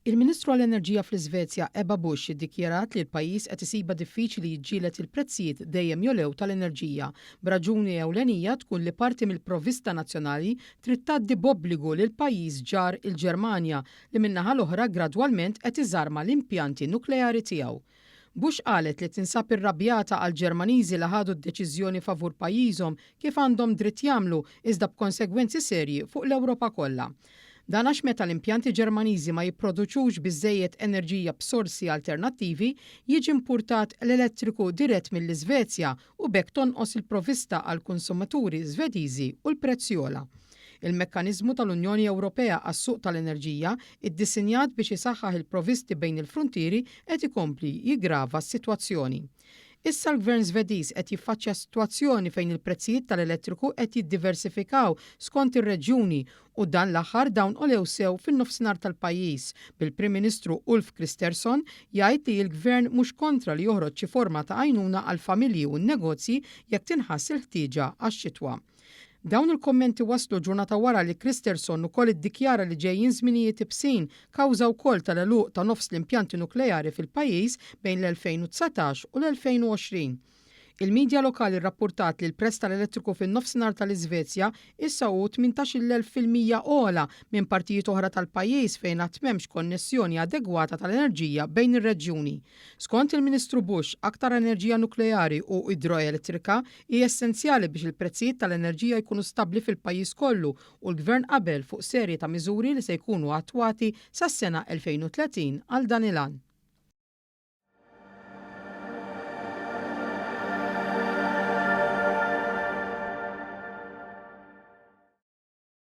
Il-Ministru għall-Enerġija fl-Iżvezja Ebba Busch iddikjarat li l-pajjiż qed isibha diffiċli jiġġieled il-prezzijiet dejjem jogħlew tal-enerġija, b'raġuni ewlenija tkun li parti mill-provvista nazzjonali trid tgħaddi b'obbligu lil pajjiż ġar il-Ġermanja li min-naħa l-oħra gradwalment qed iżarma l-impjanti nukleari tiegħu. Busch qalet li tinsab irrabjata għall-Ġermaniżi li ħadu d-deċiżjoni favur pajjiżhom kif għandhom dritt jagħmlu iżda b'konsegwenzi serji fuq l-Ewropa kollha. Dan għax meta l-impjanti Ġermaniżi ma jipproduċux biżżejjed enerġija b'sorsi alternattivi, jiġi mpurtat l-elettriku dirett mill-Iżvezja u b'hekk tonqos il-provvista għall-konsumaturi Żvediżi u l-prezz jogħla. Il-Mekkaniżmu tal-Unjoni Ewropea għas-Suq tal-Enerġija, iddisinjat biex isaħħaħ il-provvisti bejn il-fruntieri, qed ikompli jiggrava s-sitwazzjoni. Issa l-Gvern Żvediż qed jiffaċċja sitwazzjoni fejn il-prezzijiet tal-elettriku qed jiddiversifikaw skont ir-reġjuni u dan l-aħħar dawn għolew sew fin-nofsinhar tal-pajjiż, bil-Prim Ministru Ulf Kristersson jgħid li l-Gvern mhux kontra li joħroġ xi forma ta' għajnuna għall-familji u n-negozji jekk tinħass il-ħtieġa għax-xitwa. Dawn il-kummenti waslu ġurnata wara li Kristersson ukoll iddikjara li ġejjin żminijiet ibsin kawża wkoll tal-għeluq ta' nofs l-impjanti nukleari fil-pajjiż bejn l-2019 u l-2020. Il-midja lokali rrappurtat li l-prezz tal-elettriku fin-Nofsinhar tal-Iżvezja issa hu 18,000% ogħla minn partijiet oħra tal-pajjiż fejn għad m'hemmx konnessjoni adegwata tal-enerġija bejn ir-reġjuni. Skont il-Ministru Busch, aktar enerġija nukleari u idroelettrika hi essenzjali biex il-prezzijiet tal-enerġija jkunu stabbli fil-pajjiż kollu u l-Gvern qabel fuq serje ta' miżuri li se jkunu attwati sas-sena 2030 għal dan il-għan.